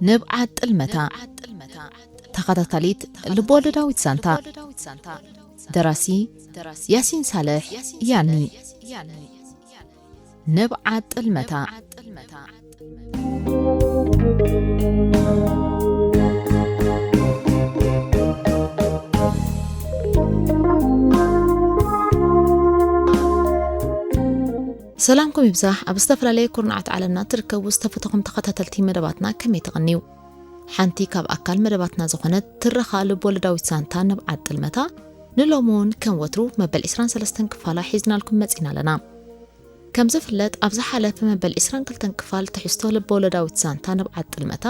ንብዓት ጥልመታ፣ ተኸታታሊት ልቦወለዳዊት ዛንታ። ደራሲ ያሲን ሳልሕ ያኒ። ንብዓት ጥልመታ። ሰላምኩም ይብዛሕ። ኣብ ዝተፈላለየ ኩርናዓት ዓለምና ትርከቡ ዝተፈተኹም ተኸታተልቲ መደባትና ከመይ ተቐንዩ? ሓንቲ ካብ ኣካል መደባትና ዝኾነት ትረኻ ልቦለዳዊት ዛንታ ንብዓት ጥልመታ ንሎሚ እውን ከም ወትሩ መበል ዕስራን ሰለስተን ክፋላ ሒዝናልኩም መጺና ኣለና። ከም ዝፍለጥ ኣብ ዝሓለፈ መበል ዕስራን ክልተን ክፋል ትሕዝቶ ልቦለዳዊት ዛንታ ንብዓት ጥልመታ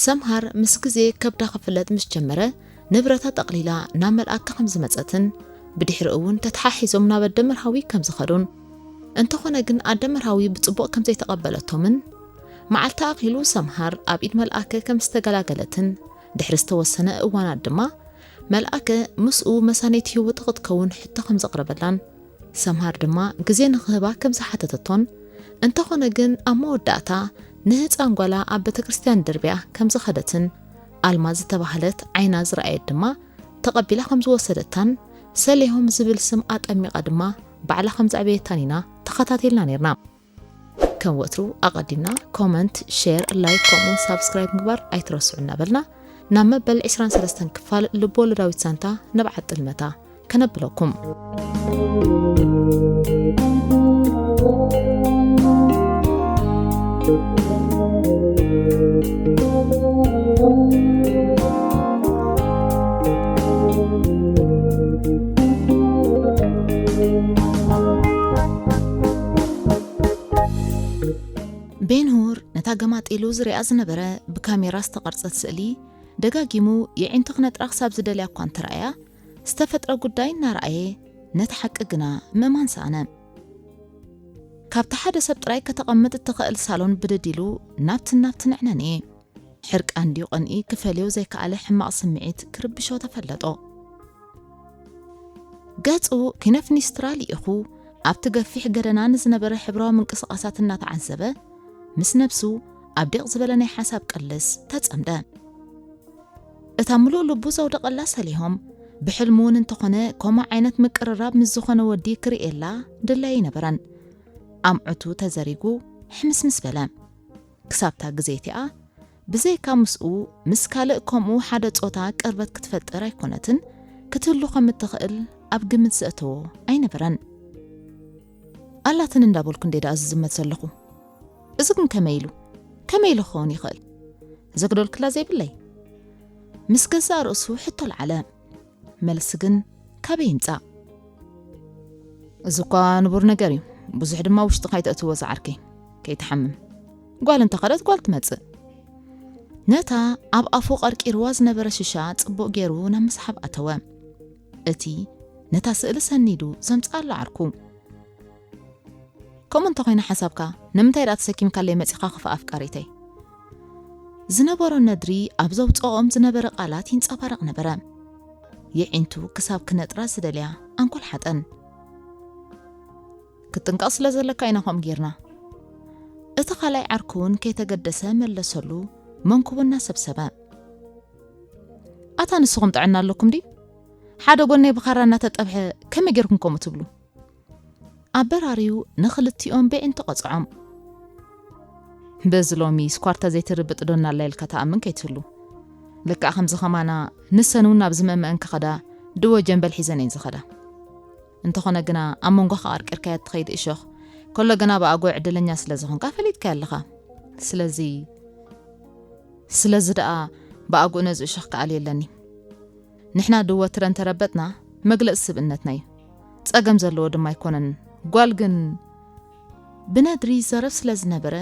ሰምሃር ምስ ግዜ ከብዳ ክፍለጥ ምስ ጀመረ ንብረታ ጠቕሊላ ናብ መልኣከ ከም ዝመጸትን ብድሕሪ እውን ተተሓሒዞም ናብ ኣደ መርሃዊ ከም ዝኸዱን እንተኾነ ግን ኣደ መርሃዊ ብጽቡቕ ከም ዘይተቐበለቶምን መዓልቲ ኣኺሉ ሰምሃር ኣብ ኢድ መልኣከ ከም ዝተገላገለትን ድሕሪ ዝተወሰነ እዋናት ድማ መልኣከ ምስኡ መሳነይቲ ህይወቱ ክትከውን ሕቶ ከም ዘቕረበላን ሰምሃር ድማ ግዜ ንኽህባ ከም ዝሓተተቶን እንተኾነ ግን ኣብ መወዳእታ ንህፃን ጓላ ኣብ ቤተ ክርስቲያን ደርብያ ከም ዝኸደትን ኣልማዝ ዝተባህለት ዓይና ዝረኣየት ድማ ተቐቢላ ከም ዝወሰደታን ሰሌሆም ዝብል ስም ኣጠሚቓ ድማ ባዕላ ከም ዘዕበየታን ኢና ተኸታቲልና ነርና። ከም ወትሩ ኣቐዲምና ኮመንት፣ ሼር፣ ላይክ ከምኡውን ሳብስክራይብ ምግባር ኣይትረስዑ እናበልና ናብ መበል ዕስራን ሰለስተን ክፋል ልቦወለዳዊት ዛንታ ንብዓት ጥልመታ ከነብለኩም። ቤንሁር ነታ ገማጢሉ ዝሪኣ ዝነበረ ብካሜራ ዝተቐርጸት ስእሊ ደጋጊሙ የዒንቱ ክነጥራ ክሳብ ዝደልያ እኳ እንተረኣያ ዝተፈጥረ ጉዳይ እናረኣየ ነቲ ሓቂ ግና ምእማን ሰኣነ። ካብቲ ሓደ ሰብ ጥራይ ከተቐምጥ እትኽእል ሳሎን ብድድ ኢሉ ናብትን ናብትን ዕነንኤ። ሕርቃን ድዩ ቅንኢ ክፈልዮ ዘይከኣለ ሕማቕ ስምዒት ክርብሾ ተፈለጦ። ገጹ ኪነፍኒስትራ ልኢኹ ኣብቲ ገፊሕ ገደና ንዝነበረ ሕብራዊ ምንቅስቓሳት እናተዓዘበ ምስ ነብሱ ኣብ ዲቕ ዝበለ ናይ ሓሳብ ቅልስ ተጸምደ። እታ ምሉእ ልቡ ዘውደቐላ ሰሊሆም ብሕልሙ እውን እንተኾነ ከምኡ ዓይነት ምቅርራብ ምስ ዝኾነ ወዲ ክርእየላ ድላዩ ኣይነበረን። ኣምዕቱ ተዘሪጉ ሕምስምስ በለ። ክሳብታ ግዜ እቲኣ ብዘይካ ምስኡ ምስ ካልእ ከምኡ ሓደ ጾታ ቅርበት ክትፈጥር ኣይኮነትን ክትህሉ ከም እትኽእል ኣብ ግምት ዘእተዎ ኣይነበረን። ኣላትን እንዳበልኩ እንዴ ደኣ ዝዝመት ዘለኹ? እዚ ግን ከመይ ኢሉ? ከመይ ኢሉ ክኸውን ይኽእል? ዘግደልክላ ዘይብለይ? ምስ ገዛእ ርእሱ ሕቶ ለዓለ። መልሲ ግን ካበይ ይምጻእ? እዚ እኳ ንቡር ነገር እዩ። ብዙሕ ድማ ውሽጥኻ ኣይተእትዎ ዝዓርከይ። ከይትሓምም። ጓል እንተኸደት ጓል ትመጽእ። ነታ ኣብ ኣፉ ቀርቂርዋ ዝነበረ ሽሻ ጽቡቕ ገይሩ ናብ ምስሓብ ኣተወ። እቲ ነታ ስእሊ ሰኒዱ ዘምጽኣሉ ዓርኩ። ከምኡ እንተኾይኑ ሓሳብካ ንምንታይ ደኣ ተሰኪምካለይ መጺኻ ክፋ ኣፍቃሪተይ? ዝነበሮ ነድሪ ኣብ ዘውጽኦም ዝነበረ ቃላት ይንጸባረቕ ነበረ። የዒንቱ ክሳብ ክነጥራ ዝደልያ ኣንኮልሓጠን። ክትጥንቀቕ ስለ ዘለካ ኢና ከምኡ ጌርና። እቲ ካልኣይ ዓርኩ እውን ከይተገደሰ መለሰሉ፣ መንኩቡ እናሰብሰበ። ኣታ ንስኹም ጥዕና ኣለኩም ድዩ? ሓደ ጎነይ ብኻራ እናተጠብሐ ከመይ ጌርኩም ከምኡ ትብሉ? ኣበራርዩ ንኽልቲኦም ብዒንቱ ቀጽዖም። በዚ ሎሚ ስኳርታ ዘይትርብጥ ዶ እናላ ኢልካ ትኣምን ከይትህሉ። ልክዕ ከምዚ ኸማና ንሰን እውን ናብ ዝመመአን ክኸዳ ድወ ጀንበል ሒዘን እየን ዝኸዳ። እንተኾነ ግና ኣብ መንጎኻ ቀርቂርካያ እትኸይድ እሾኽ ከሎ ግና ብኣግኡ ዕድለኛ ስለ ዝኾንካ ፈሊጥካያ ኣለኻ። ስለዚ ስለዚ ደኣ ብኣግኡ ነዚ እሾኽ ክኣልየለኒ። ንሕና ድወትረ እንተረበጥና መግለጺ ስብእነትና እዩ። ጸገም ዘለዎ ድማ ኣይኮነን። ጓል ግን ብነድሪ ይዛረብ ስለ ዝነበረ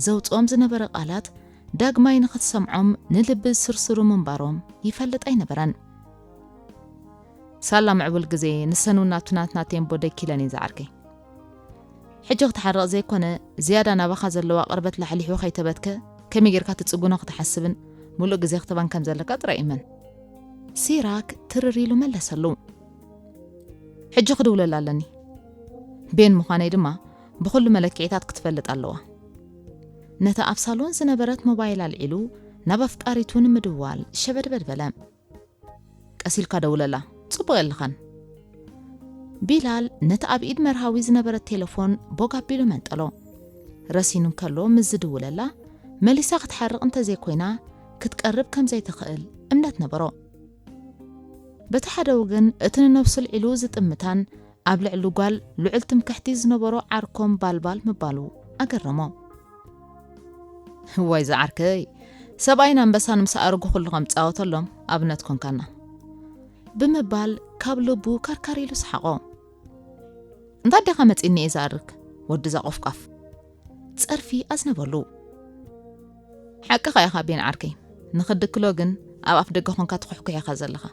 ዘውጽኦም ዝነበረ ቃላት ዳግማይ ንኽትሰምዖም ንልቢ ዝስርስሩ ምንባሮም ይፈልጥ ኣይነበረን። ሳላ ምዕቡል ግዜ ንሰን እውን ናብቲ ናትና ቴምቦ ደኪለን እየን ዝዓርከይ። ሕጂ ክትሓርቕ ዘይኮነ ዝያዳ ናባኻ ዘለዋ ቅርበት ላሕሊሑ ከይተበትከ ከመይ ጌርካ ትጽጉኖ ክትሓስብን ምሉእ ግዜ ክትባን ከም ዘለካ ጥራይ እመን። ሲራክ ትርር ኢሉ መለሰሉ። ሕጂ ክድውለላ ኣለኒ። ቤን ምዃነይ ድማ ብኹሉ መለክዒታት ክትፈልጥ ኣለዋ። ነታ ኣብ ሳሎን ዝነበረት ሞባይል ኣልዒሉ ናብ ኣፍቃሪቱ ንምድዋል ሸበድበድ በለ። ቀስ ኢልካ ደውለላ፣ ጽቡቕ የለኻን። ቢላል ነቲ ኣብ ኢድ መርሃዊ ዝነበረት ቴሌፎን ቦግ ኣቢሉ መንጠሎ። ረሲኑ እንከሎ ምስ ዝድውለላ መሊሳ ክትሓርቕ እንተዘይኮይና ክትቀርብ ከም ዘይትኽእል እምነት ነበሮ። በቲ ሓደ ወገን እቲ ንነብሱ ኣልዒሉ ዝጥምታን ኣብ ልዕሊ ጓል ልዑል ትምክሕቲ ዝነበሮ ዓርኮም ባልባል ምባሉ ኣገረሞ። እዋይ ዝዓርከይ፣ ሰብኣይን ኣንበሳን ምስ ኣረጉ ኩሉ ከም ትጻወተሎም ኣብነት ኮንካና ብምባል ካብ ልቡ ከርካር ኢሉ ሰሓቖ። እንታይ ዲኻ መጺኒ እየ ዝኣርግ ወዲ እዛ ቆፍቋፍ? ጸርፊ ኣዝነበሉ። ሓቅኻ ኢኻ ቤን ዓርከይ፣ ንኽድክሎ ግን ኣብ ኣፍ ደገ ኾንካ ትኹሕኩሕ ኢኻ ዘለኻ።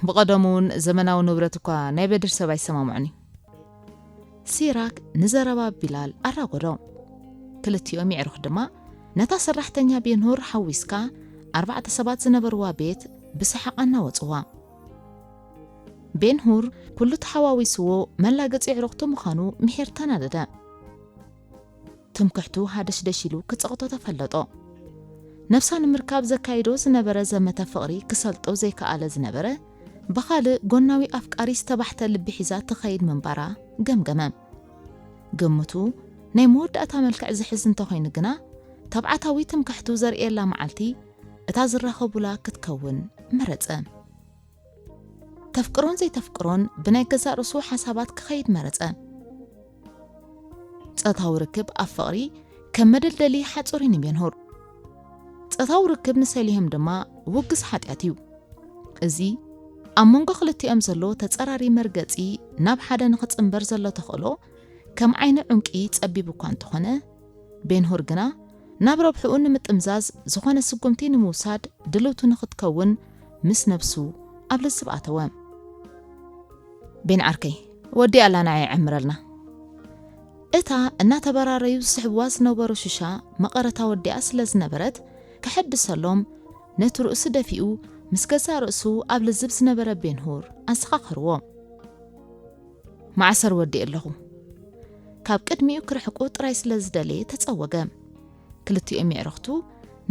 ብቐደሙ እውን ዘመናዊ ንብረት እኳ ናይ በድሪ ሰብ ኣይሰማምዖን እዩ። ሲራክ ንዘረባ ቢላል ኣራጎዶ። ክልቲኦም የዕሩኽ ድማ ነታ ሰራሕተኛ ቤንሁር ሓዊስካ ኣርባዕተ ሰባት ዝነበርዋ ቤት ብሰሓቕ ኣናወጽዋ። ቤንሁር ኩሉ ተሓዋዊስዎ መላገጺ የዕሩኽቱ ምዃኑ ምሒር ተናደደ። ትምክሕቱ ሃደሽደሽ ኢሉ ክጸቕጦ ተፈለጦ። ነብሳ ንምርካብ ዘካይዶ ዝነበረ ዘመተ ፍቕሪ ክሰልጦ ዘይከኣለ ዝነበረ ብኻልእ ጎናዊ ኣፍቃሪ ዝተባሕተ ልቢ ሒዛ ትኸይድ ምንባራ ገምገመ። ግምቱ ናይ መወዳእታ መልክዕ ዝሕዝ እንተኾይኑ ግና፣ ተብዓታዊ ትምክሕቱ ዘርእየላ መዓልቲ እታ ዝራኸቡላ ክትከውን መረጸ። ተፍቅሮን ዘይተፍቅሮን ብናይ ገዛእ ርእሱ ሓሳባት ክኸይድ መረጸ። ጾታዊ ርክብ ኣብ ፍቕሪ ከም መደልደሊ ሓጹር እዩ ንቤንሁር። ጾታዊ ርክብ ንሰሊሆም ድማ ውግዝ ሓጢኣት እዩ። እዚ ኣብ መንጎ ክልቲኦም ዘሎ ተጸራሪ መርገጺ ናብ ሓደ ንኽጽንበር ዘሎ ተኽእሎ ከም ዓይኒ ዑንቂ ጸቢብ እኳ እንተኾነ፣ ቤንሁር ግና ናብ ረብሕኡ ንምጥምዛዝ ዝኾነ ስጉምቲ ንምውሳድ ድልውቲ ንኽትከውን ምስ ነብሱ ኣብ ልዝብ ኣተወ። ቤን ዓርከይ፣ ወዲኣላ ንዓይ የዐምረልና። እታ እናተበራረዩ ዝስሕብዋ ዝነበሩ ሽሻ መቐረታ ወዲኣ ስለ ዝነበረት፣ ከሐድሰሎም ነቲ ርእሱ ደፊኡ ምስ ገዛእ ርእሱ ኣብ ልዝብ ዝነበረ ቤንሁር ኣዘኻኸርዎ። መዓሰር ወዲኤ ኣለኹ። ካብ ቅድሚኡ ክርሕቁ ጥራይ ስለ ዝደለየ ተጸወገ። ክልቲኦም የዕሩኽቱ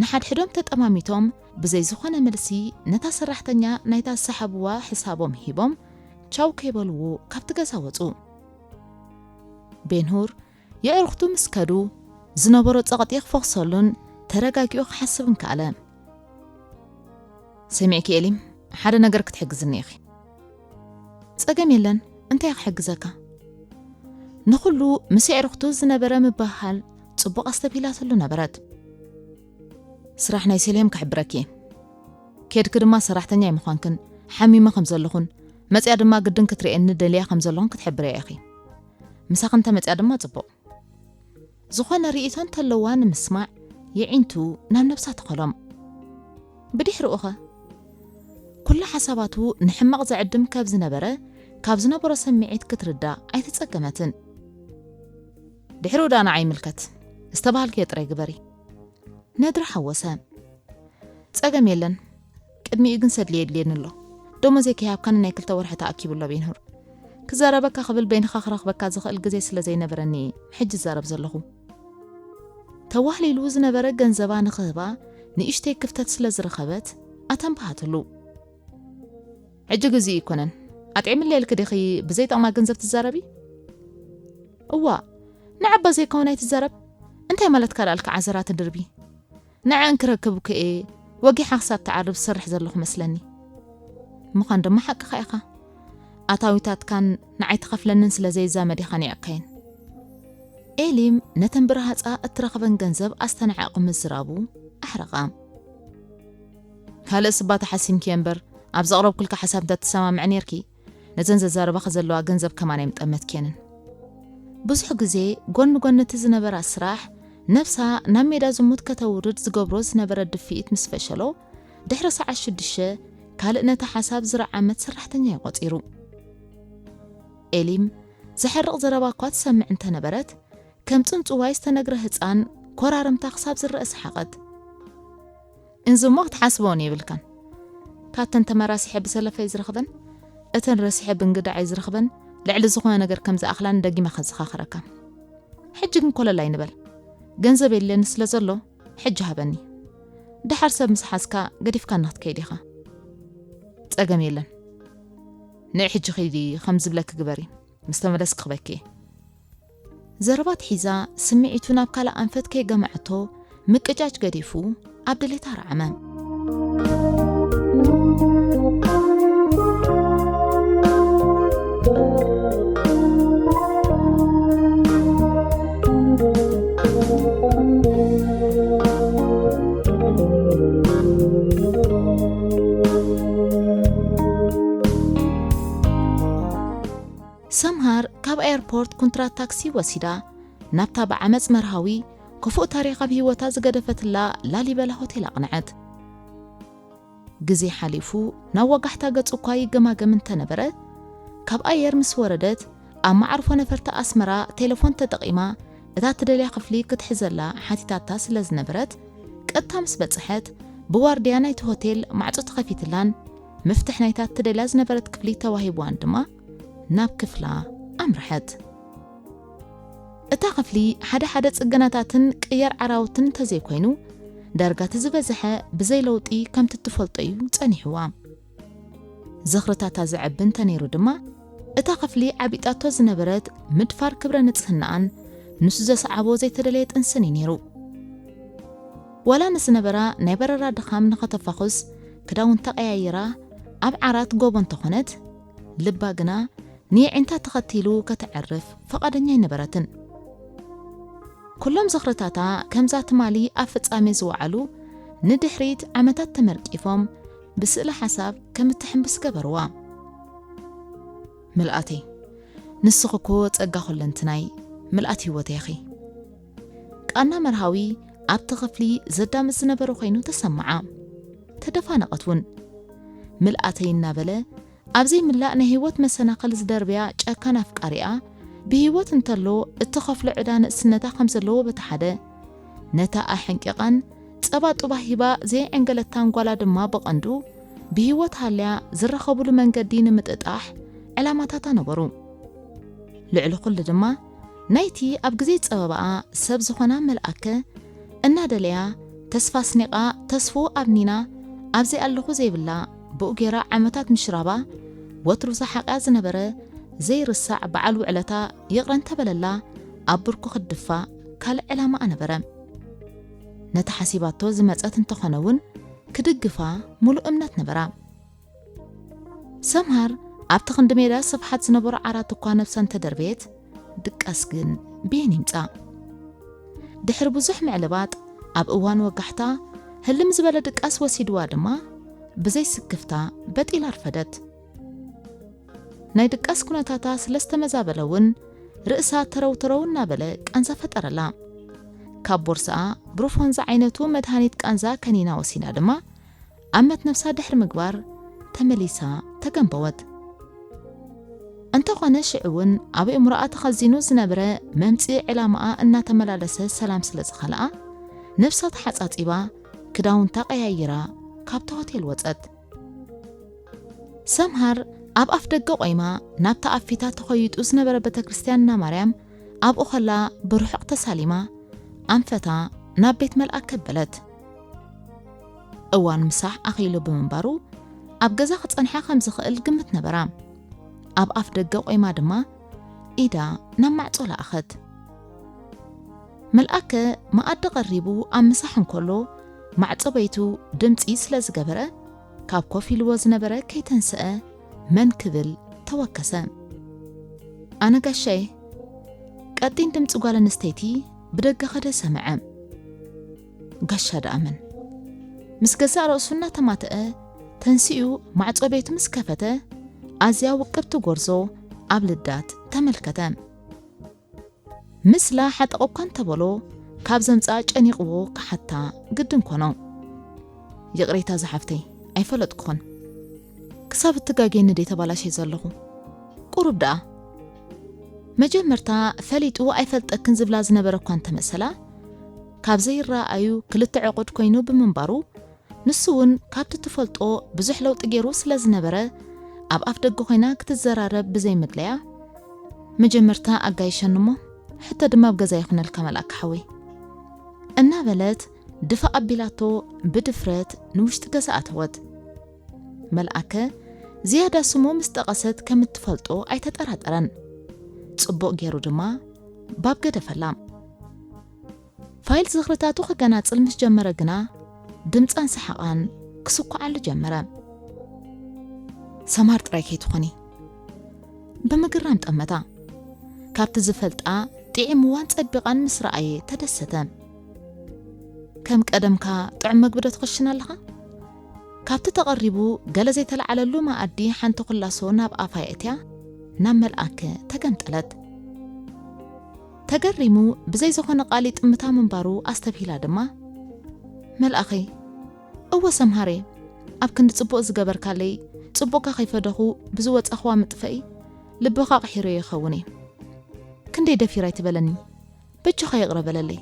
ንሓድሕዶም ተጠማሚቶም ብዘይ ዝኾነ መልሲ ነታ ሰራሕተኛ ናይታ ዝሰሓብዋ ሕሳቦም ሂቦም ቻው ከይበልዎ ካብቲ ገዛ ወጹ። ቤንሁር የዕሩኽቱ ምስ ከዱ ዝነበሮ ጸቕጢ ክፈኽሰሉን ተረጋጊኡ ክሓስብን ከኣለ። ሰሚዕኪ ኤሊም፣ ሓደ ነገር ክትሕግዝኒ ኢኺ። ጸገም የለን፣ እንታይ ክሕግዘካ? ንኹሉ ምስ የዕሩኽቱ ዝነበረ ምብህሃል ጽቡቕ ኣስተብሂላትሉ ነበረት። ስራሕ ናይ ሰሌም ክሕብረኪ እየ። ኬድኪ ድማ ሰራሕተኛ ኣይምዃንክን፣ ሓሚመ ከም ዘለኹን፣ መጽያ ድማ ግድን ክትርእየኒ ደልያ ከም ዘለኹን ክትሕብርያ ኢኺ። ምሳኺ እንተ መጽያ ድማ ጽቡቕ። ዝኾነ ርእይቶ እንተለዋ ንምስማዕ የዒንቱ ናብ ነብሳ ተኸሎም። ብድሕሪኡኸ? ኩሉ ሓሳባቱ ንሕማቕ ዘዕድም ካብ ዝነበረ፣ ካብ ዝነበሮ ስምዒት ክትርዳእ ኣይተጸገመትን። ድሕሪኡ ደኣ ንዓይ ይምልከት። ዝተባሃልክዮ ጥራይ ግበሪ። ነድሪ ሓወሰ። ጸገም የለን። ቅድሚኡ ግን ሰድሊ የድልየኒ ኣሎ። ደሞዘይ ከይሃብካኒ ናይ ክልተ ወርሒ ተኣኪቡ ኣሎ ቤንሁር። ክዛረበካ ክብል በይንኻ ክረኽበካ ዝኽእል ግዜ ስለ ዘይነበረኒ ሕጂ ዝዛረብ ዘለኹ። ተዋህሊሉ ዝነበረ ገንዘባ ንኽህባ ንእሽተይ ክፍተት ስለ ዝረኸበት ኣተንባሃትሉ። ሕጂ ግዜኡ ኣይኮነን። ኣጥዒምለይ ኢልኪ ዲኺ ብዘይጠቕማ ገንዘብ ትዛረቢ? እዋ፣ ንዓባ ዘይከውን ኣይትዛረብ። እንታይ ማለትካ ደኣልካ ዓዘራ ትድርቢ? ንዐን ክረክብ እኮ እየ ወጊሓ ክሳብ ትዓርብ ዝሰርሕ ዘለኹ መስለኒ። ምዃን ድማ ሓቅኻ ኢኻ። ኣታዊታትካን ንዓይ ትኸፍለንን ስለ ዘይዛመድ ኢኻ ኒዕካየን። ኤሊም ነተን ብረሃጻ እትረኽበን ገንዘብ ኣስተናዓቑ ምዝራቡ ኣሕረቓ። ካልእ ስባ ተሓሲምኪ እምበር፣ ኣብ ዘቕረብኩልካ ሓሳብ እንተ ትሰማምዒ ኔርኪ፣ ነዘን ዘዛርባኺ ዘለዋ ገንዘብ ከማን ኣይምጠመትክየንን። ብዙሕ ግዜ ጎኒ ጎኒ እቲ ዝነበራ ስራሕ፣ ነብሳ ናብ ሜዳ ዝሙት ከተውርድ ዝገብሮ ዝነበረ ድፍኢት ምስ ፈሸሎ፣ ድሕሪ ሰዓት ሽዱሽተ ካልእ ነቲ ሓሳብ ዝረዓመት ሰራሕተኛ እዩ ቆጺሩ። ኤሊም ዘሕርቕ ዘረባ እኳ ትሰምዕ እንተነበረት፣ ከም ጽንጽዋይ ዝተነግረ ህጻን ኮራርምታ ክሳብ ዝረአ ሰሓቐት። እንዚ እሞ ክትሓስቦ እውን የብልካን። ካብተን ተመራሲሐ ብሰለፈይ ዝረኽበን፣ እተን ረሲሐ ብእንግዳዓይ ዝረኽበን፣ ልዕሊ ዝኾነ ነገር ከም ዝኣኽላን ደጊመ ከዘኻኽረካ። ሕጂ ግን ኮለል ኣይንበል። ገንዘብ የድልየኒ ስለ ዘሎ፣ ሕጂ ሃበኒ። ደሓር ሰብ ምስ ሓዝካ ገዲፍካኒ ክትከይድ ኢኻ። ጸገም የለን። ንዒ ሕጂ ኺዲ ከም ዝብለኪ ግበሪ። ምስ ተመለስኪ ክበኪ። ዘረባ ኣትሒዛ ስምዒቱ ናብ ካልእ ኣንፈት ከይገምዐቶ ምቅጫጭ ገዲፉ ኣብ ድሌታ ረዓመ። ሰምሃር ካብ ኤርፖርት ኩንትራት ታክሲ ወሲዳ ናብታ ብዓመጽ መርሃዊ ክፉእ ታሪኽ ኣብ ህይወታ ዝገደፈትላ ላሊበላ ሆቴል ኣቕንዐት። ግዜ ሓሊፉ ናብ ወጋሕታ ገጹ እኳ ይገማገም እንተነበረ፣ ካብ ኣየር ምስ ወረደት ኣብ መዓርፎ ነፈርቲ ኣስመራ ቴሌፎን ተጠቒማ እታ ትደልያ ክፍሊ ክትሕዘላ ሓቲታታ ስለ ዝነበረት፣ ቀጥታ ምስ በጽሐት ብዋርድያ ናይቲ ሆቴል ማዕጾ ተኸፊትላን መፍትሕ ናይታ ትደልያ ዝነበረት ክፍሊ ተዋሂብዋን ድማ ናብ ክፍላ ኣምርሐት። እታ ክፍሊ ሓደ ሓደ ጽገናታትን ቅያር ዓራውትን እንተዘይኮይኑ፣ ዳርጋ እቲ ዝበዝሐ ብዘይ ለውጢ ከምቲ እትፈልጦ እዩ ጸኒሕዋ። ዝኽርታታ ዘዕቢ እንተነይሩ ድማ፣ እታ ክፍሊ ዓቢጣቶ ዝነበረት ምድፋር ክብረ ንጽህናኣን ንሱ ዘስዓቦ ዘይተደለየ ጥንስን እዩ ነይሩ። ዋላ ንዝነበራ ናይ በረራ ድኻም ንኸተፋኹስ ክዳውንታ ቀያይራ ኣብ ዓራት ጎቦ እንተኾነት፣ ልባ ግና ንየዒንታ ተኸቲሉ ከተዕርፍ ፍቓደኛ ኣይነበረትን። ኩሎም ዝኽርታታ ከምዛ ትማሊ ኣብ ፍጻሜ ዝወዓሉ ንድሕሪት ዓመታት ተመርቂፎም ብስእለ ሓሳብ ከም እትሕምብስ ገበርዋ። ምልኣተይ፣ ንስኺ እኮ ጸጋ ኩለንትናይ፣ ምልኣት ህይወተይ ኢኺ። ቃና መርሃዊ ኣብቲ ክፍሊ ዘዳምጽ ዝነበረ ኮይኑ ተሰምዓ። ተደፋነቐት እውን። ምልኣተይ እናበለ ኣብ ዘይምላእ ናይ ህይወት መሰናኽል ዝደርብያ ጨካን ኣፍቃሪኣ ብህይወት እንተሎ እትኸፍሎ ዕዳ ንእስነታ ከም ዘለዎ በቲ ሓደ፣ ነታ ኣሐንቂቓን ጸባ ጡባ ሂባ ዘይዕንገለታን ጓላ ድማ ብቐንዱ ብህይወት ሃልያ ዝራኸቡሉ መንገዲ ንምጥጣሕ ዕላማታታ ነበሩ። ልዕሊ ኩሉ ድማ ናይቲ ኣብ ግዜ ጸበባኣ ሰብ ዝኾና መልኣከ እናደለያ ተስፋ ኣስኒቓ ተስፍኡ ኣብኒና ኣብዚ ኣለኹ ዘይብላ ብኡ ጌራ ዓመታት ምሽራባ ወትሩ ዝሓቕያ ዝነበረ ዘይርሳዕ በዓል ውዕለታ ይቕረ እንተበለላ ኣብ ብርኩ ክትድፋእ ካልእ ዕላማኣ ነበረ። ነቲ ሓሲባቶ ዝመጸት እንተኾነ እውን ክድግፋ ሙሉእ እምነት ነበራ። ሰምሃር ኣብቲ ክንዲ ሜዳ ስፍሓት ዝነበሮ ዓራት እኳ ነብሳ እንተደርበየት፣ ድቃስ ግን ብየን ይምጻእ? ድሕሪ ብዙሕ ምዕልባጥ፣ ኣብ እዋን ወጋሕታ ህልም ዝበለ ድቃስ ወሲድዋ ድማ፣ ብዘይ ስክፍታ በጥ ኢላ ኣርፈደት። ናይ ድቃስ ኩነታታ ስለ ዝተመዛበለ እውን፣ ርእሳ ተረውተረው እናበለ ቃንዛ ፈጠረላ። ካብ ቦርስኣ ብሩፎንዛ ዓይነቱ መድሃኒት ቃንዛ ከኒና ወሲዳ ድማ፣ ኣመት ነብሳ ድሕሪ ምግባር ተመሊሳ ተገንበወት። እንተኾነ ሽዑ እውን ኣብ ኣእምሮኣ ተኸዚኑ ዝነበረ መምጽኢ ዕላማኣ እናተመላለሰ ሰላም ስለ ዝኸልኣ፣ ነብሳ ተሓጻጺባ ክዳውንታ ቀያይራ ካብቲ ሆቴል ወጸት። ሰምሃር ኣብ ኣፍ ደገ ቆይማ ናብታ ኣብ ፊታ ተኾይጡ ዝነበረ ቤተ ክርስቲያን እና ማርያም ኣብኡ ከላ ብርሑቕ ተሳሊማ ኣንፈታ ናብ ቤት መልኣክ ከበለት። እዋን ምሳሕ ኣኺሉ ብምንባሩ፣ ኣብ ገዛ ክጸንሓ ከም ዝኽእል ግምት ነበራ። ኣብ ኣፍ ደገ ቆይማ ድማ ኢዳ ናብ ማዕጾ ለኣኸት። መልኣከ መኣዲ ቀሪቡ ኣብ ምሳሕ እንከሎ፣ ማዕጾ በይቱ ድምጺ ስለ ዝገበረ፣ ካብ ኮፍ ኢልዎ ዝነበረ ከይተንስአ መን ክብል ተወከሰ። ኣነ ጋሻየ። ቀጢን ድምጺ ጓል ኣንስተይቲ ብደገ ኸደ ሰምዐ። ጋሻ ደኣ መን? ምስ ገዛእ ርእሱ እናተማትአ ተንሲኡ ማዕጾ ቤቱ ምስ ከፈተ፣ ኣዝያ ውቅብቲ ጎርዞ ኣብ ልዳት ተመልከተ። ምስላ ሓጠቕ እኳ እንተበሎ፣ ካብ ዘምጽኣ ጨኒቕዎ ክሓታ ግድን ኮኖ። ይቕሬታ ዝሓፍተይ፣ ኣይፈለጥኩኹን። ክሳብ እትጋጌኒ ድየ ተባላሽየ ዘለኹ? ቁሩብ ደኣ። መጀመርታ ፈሊጡ ኣይፈልጠክን ዝብላ ዝነበረ እኳ እንተመሰላ፣ ካብ ዘይረኣዩ ክልተ ዕቑድ ኮይኑ ብምንባሩ፣ ንሱ እውን ካብቲ ትፈልጦ ብዙሕ ለውጢ ገይሩ ስለ ዝነበረ፣ ኣብ ኣፍ ደገ ኮይና ክትዘራረብ ብዘይምድለያ፣ "መጀመርታ ኣጋይሸኒ እሞ፣ ሕቶ ድማ ኣብ ገዛ ይኹነልካ መልኣክ ሓወይ" እናበለት ድፋእ ኣቢላቶ ብድፍረት ንውሽጢ ገዛ ኣተወት። መልኣከ ዝያዳ ስሙ ምስ ጠቐሰት ከም እትፈልጦ ኣይተጠራጠረን። ጽቡቕ ገይሩ ድማ ባብ ገደፈላ። ፋይል ዝኽርታቱ ክገናጽል ምስ ጀመረ ግና፣ ድምጻን ሰሓቓን ክስኩዓሉ ጀመረ። "ሰምሃር ጥራይ ከይትኾኒ?" ብምግራም ጠመታ። ካብቲ ዝፈልጣ ጥዒምዋን ጸቢቓን ምስ ረኣየ ተደሰተ። "ከም ቀደምካ ጥዑም መግቢ ዶ ትኽሽን ኣለኻ?" ካብቲ ተቐሪቡ ገለ ዘይተለዓለሉ መኣዲ ሓንቲ ኩላሶ ናብ ኣፋ የእትያ ናብ መልኣከ ተገምጠለት። ተገሪሙ ብዘይ ዝኾነ ቃል ይጥምታ ምንባሩ ኣስተብሂላ ድማ፣ "መልኣኸይ፣ እወ ሰምሃረይ፣ ኣብ ክንዲ ጽቡቕ ዝገበርካለይ፣ ጽቡቕካ ከይፈደኹ ብዝወጻኽዋ ምጥፈኢ ልብኻ ኣቕሒሮዮ ይኸውን እዩ። ክንደይ ደፊራ ኣይትበለኒ፣ በጃኻ ይቕረ በለለይ።"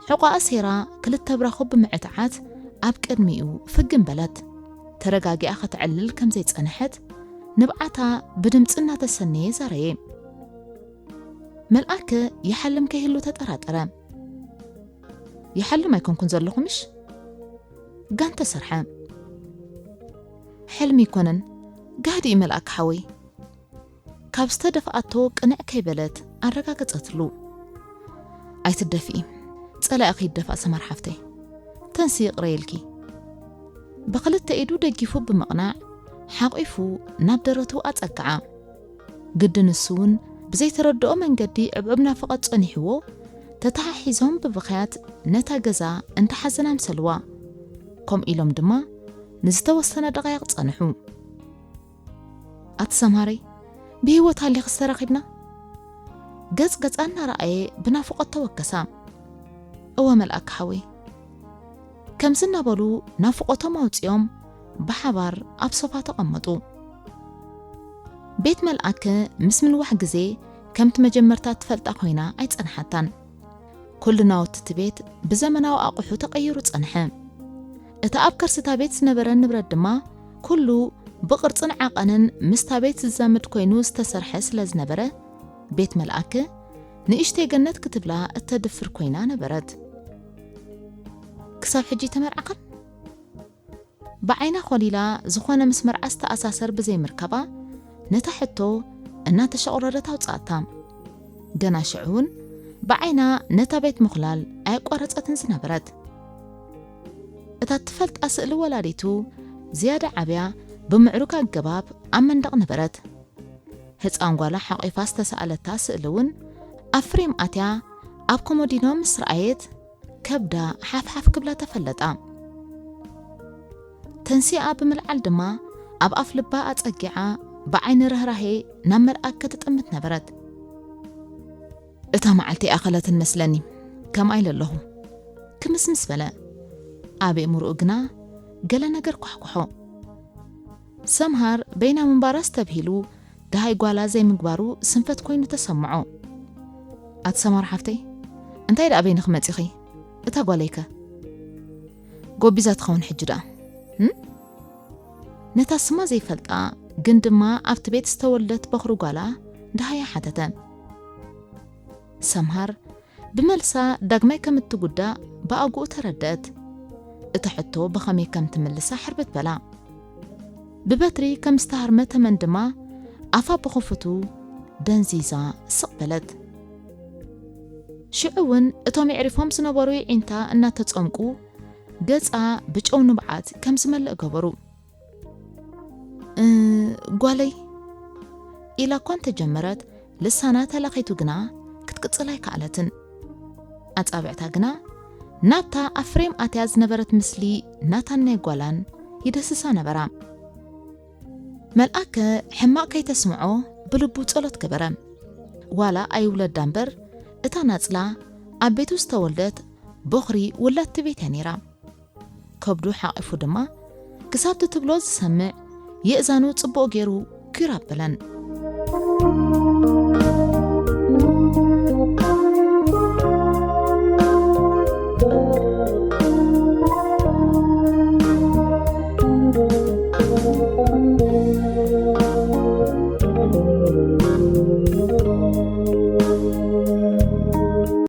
ሕቋ ኣሴራ ክልተ ብራኹ ብምዕትዓት ኣብ ቅድሚኡ ፍግም በለት። ተረጋጊኣ ከተዕልል ከም ዘይጸንሐት ንብዓታ ብድምጺ እናተሰነየ ዛረየ። መልኣከ ይሓልም ከይህሉ ተጠራጠረ። "ይሓልም ኣይኮንኩን ዘለኹ ምሽ?" ጋንተ ሰርሐ። "ሕልሚ ኣይኮነን፣ ጋህዲ እዩ መልኣክ ሓወይ።" ካብ ዝተደፍኣቶ ቅንዕ ከይበለት ኣረጋገጸትሉ። "ኣይትደፍኢ፣ ጸላኢ ከይደፍኣ ሰማር ሓፍተይ። ተንሲ ይቕረ ኢልኪ።" ብኽልተ ኢዱ ደጊፉ ብምቕናዕ ሓቒፉ ናብ ደረቱ ኣጸግዓ። ግዲ ንሱ እውን ብዘይተረድኦ መንገዲ ዕብዕብ ናፍቖት ጸኒሕዎ፣ ተተሓሒዞም ብብኽያት ነታ ገዛ እንተሓዘን ኣምሰልዋ። ከምኡ ኢሎም ድማ ንዝተወሰነ ደቓይቕ ጸንሑ። "ኣቲ ሰምሃረይ፣ ብህይወት ሃሊኽስ ተራኺብና?" ገጽ ገጻ እናረኣየ ብናፍቖት ተወከሳ። "እወ መልኣክ ሓወይ።" ከምዚ እናበሉ ናፍቖቶም ኣውጺኦም ብሓባር ኣብ ሶፋ ተቐመጡ። ቤት መልኣከ ምስ ምንዋሕ ግዜ ከምቲ መጀመርታ ትፈልጣ ኮይና ኣይጸንሓታን። ኩሉ ናውቲ እቲ ቤት ብዘመናዊ ኣቑሑ ተቐይሩ ጸንሐ። እቲ ኣብ ከርሲ እታ ቤት ዝነበረ ንብረት ድማ ኩሉ ብቕርጽን ዓቐንን ምስታ ቤት ዝዛመድ ኮይኑ ዝተሰርሐ ስለ ዝነበረ፣ ቤት መልኣከ ንእሽተይ ገነት ክትብላ እተድፍር ኮይና ነበረት። "ክሳብ ሕጂ ተመርዓኻን?" ብዓይና ኾሊላ ዝኾነ ምስ መርዓ ዝተኣሳሰር ብዘይምርካባ፣ ነታ ሕቶ እናተሸቑረረት ኣውጻእታ። ገና ሽዑ እውን ብዓይና ነታ ቤት ምኹላል ኣየቋረጸትን ዝነበረት። እታ እትፈልጣ ስእሊ ወላዲቱ ዝያዳ ዓብያ ብምዕሩግ ኣገባብ ኣብ መንደቕ ነበረት። ህጻን ጓላ ሓቒፋ ዝተሳእለታ ስእሊ እውን ኣብ ፍሬም ኣትያ ኣብ ኮሞዲኖ ምስ ረኣየት፣ ከብዳ ሓፍሓፍ ክብላ ተፈለጣ። ተንሲኣ ብምልዓል ድማ ኣብ ኣፍ ልባ ኣጸጊዓ ብዓይኒ ርህራሄ ናብ መልኣክ ክትጥምት ነበረት። "እታ መዓልቲ ኣይኣኸለትን መስለኒ፣ ከምኣ ኢለ ኣለኹ" ክምስምስ በለ። ኣብ ኣእምሮኡ ግና ገለ ነገር ኳሕኩሖ። ሰምሃር በይና ምንባራ ኣስተብሂሉ፣ ደሃይ ጓላ ዘይምግባሩ ስንፈት ኮይኑ ተሰምዖ። "ኣቲ ሰማር ሓፍተይ፣ እንታይ ደኣ በይንኺ መጺኺ? እታ ጓለይከ?" ጎቢዛ ትኸውን ሕጂ ደኣ። እም? ነታ ስማ ዘይፈልጣ ግን ድማ ኣብቲ ቤት ዝተወልደት በኹሪ ጓላ ደሃያ ሓተተ። ሰምሃር ብመልሳ ዳግማይ ከም እትጉዳእ ብኣግኡ ተረድአት። እታ ሕቶ ብኸመይ ከም ትምልሳ ሕርብት በላ። ብበትሪ ከም ዝተሃርመ ተመን ድማ ኣፋ ብኽፉቱ ደንዚዛ ስቕ በለት። ሽዑ እውን እቶም የዕሪፎም ዝነበሩ የዒንታ እናተጸምቁ ገጻ ብጨው ንብዓት ከም ዝመልእ ገበሩ። "እ፣ ጓለይ?" ኢላ እኳ እንተጀመረት፣ ልሳና ተላኺቱ ግና ክትቅጽል ኣይከኣለትን። ኣጻብዕታ ግና ናብታ ኣብ ፍሬም ኣትያ ዝነበረት ምስሊ ናታን ናይ ጓላን ይደስሳ ነበራ። መልኣከ ሕማቕ ከይተስምዖ ብልቡ ጸሎት ገበረ። ዋላ ኣይውለዳ እምበር፣ እታ ናጽላ ኣብ ቤቱ ዝተወልደት ቦኽሪ ውላድቲ ቤት እያ ነይራ። ከብዱ ሓቒፉ ድማ ክሳብ ትትብሎ ዝሰምዕ የእዛኑ ጽቡቕ ገይሩ ኪር ኣበለን።